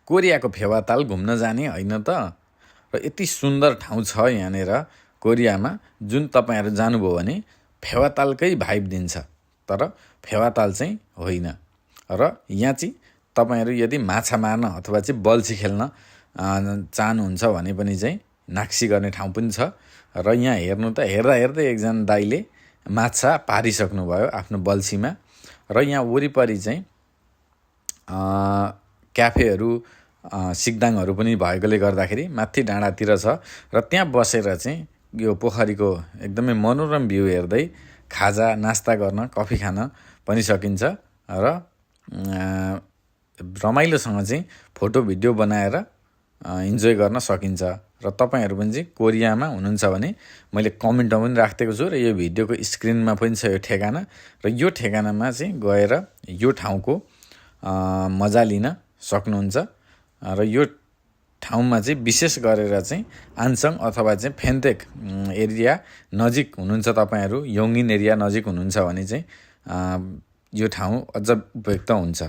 कोरियाको फेवाताल घुम्न जाने होइन त? र यति सुन्दर ठाउँ छ यहाँनिर कोरियामा, जुन तपाईँहरू जानुभयो भने फेवातालकै भाइब दिन्छ, तर फेवाताल चाहिँ होइन। र यहाँ चाहिँ तपाईँहरू यदि माछा मार्न अथवा चाहिँ बल्छी खेल्न चाहनुहुन्छ भने पनि चाहिँ नाक्सी गर्ने ठाउँ पनि छ। र यहाँ हेर्नु त हेर्दै एकजना दाइले माछा पारिसक्नुभयो आफ्नो बल्छीमा। र यहाँ वरिपरि चाहिँ क्याफेहरू सिक्दाङहरू पनि भएकोले गर्दाखेरि माथि डाँडातिर छ। र त्यहाँ बसेर चाहिँ यो पोखरीको एकदमै मनोरम भ्यू हेर्दै खाजा नास्ता गर्न, कफी खान पनि सकिन्छ। र रमाइलोसँग चाहिँ फोटो भिडियो बनाएर इन्जोय गर्न सकिन्छ। र तपाईँहरू पनि चाहिँ कोरियामा हुनुहुन्छ भने मैले कमेन्टमा पनि राखिदिएको छु र यो भिडियोको स्क्रिनमा पनि छ यो ठेगाना। र यो ठेगानामा चाहिँ गएर यो ठाउँको मजा लिन सक्नुहुन्छ। र यो ठाउँमा चाहिँ विशेष गरेर चाहिँ आन्सङ अथवा चाहिँ फेन्तेक एरिया नजिक हुनुहुन्छ तपाईँहरू, योङ्गिन एरिया नजिक हुनुहुन्छ भने चाहिँ यो ठाउँ अझ उपयुक्त हुन्छ।